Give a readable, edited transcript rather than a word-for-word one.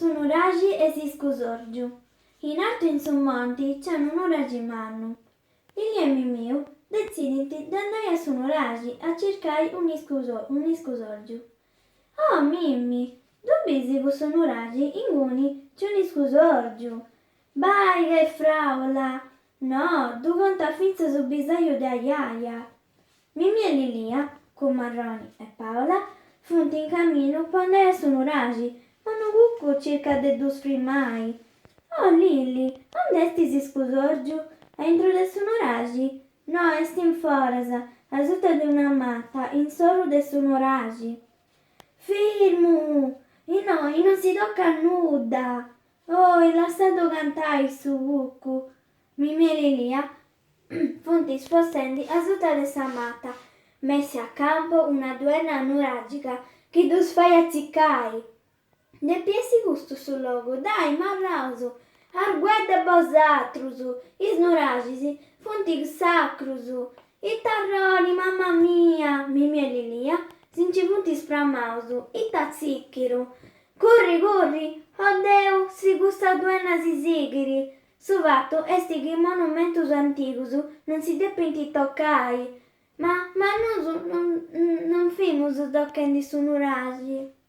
Su nuraxi e s'iscusorgiu. In artu in su monti c'est unu nuraxi mannu. Lillia e Mimiu detzidint de andai a su nuraxi a circai un'iscusorgiu. Oh Mimmi, ddu bisi cussu nuraxi inguni c'est un'iscusorgiu! Bai ca est fraula! No, ddu contat fintzas su bisaju de ajaja. Mimmi e Lillia, cun Marroni e Paola, funt in caminu po andai a su nuraxi, ma unu cucu circat de ddus frimai. Oh Lilli, aundi est s'iscusorgiu? Aintru de su nuraxi? No, est in foras, asuta de una mata, in s'oru de su nuraxi. Firmu! Innoi non si tocat nudda! Oi, lassaddu cantai su cucu! Mimmi e Lillia funt spossendi asuta de sa mata, ma essit a campu una duenna nuragica chi ddus fait atzicai. Depit essi custu su logu, dai, marraus! Arguedde bosatrus! Is nuraxis funt sacrus! Ita arrori, mama mia! Mimmi e Lillia si nci funt spramaus, ita atzìchiru! Curri, curri! Oddeu, si custa duenna si sighit! Su fatu est chi is monumentus antigus non si depint tocai, ma ma nosu non non fimus tochendi su nuraxi.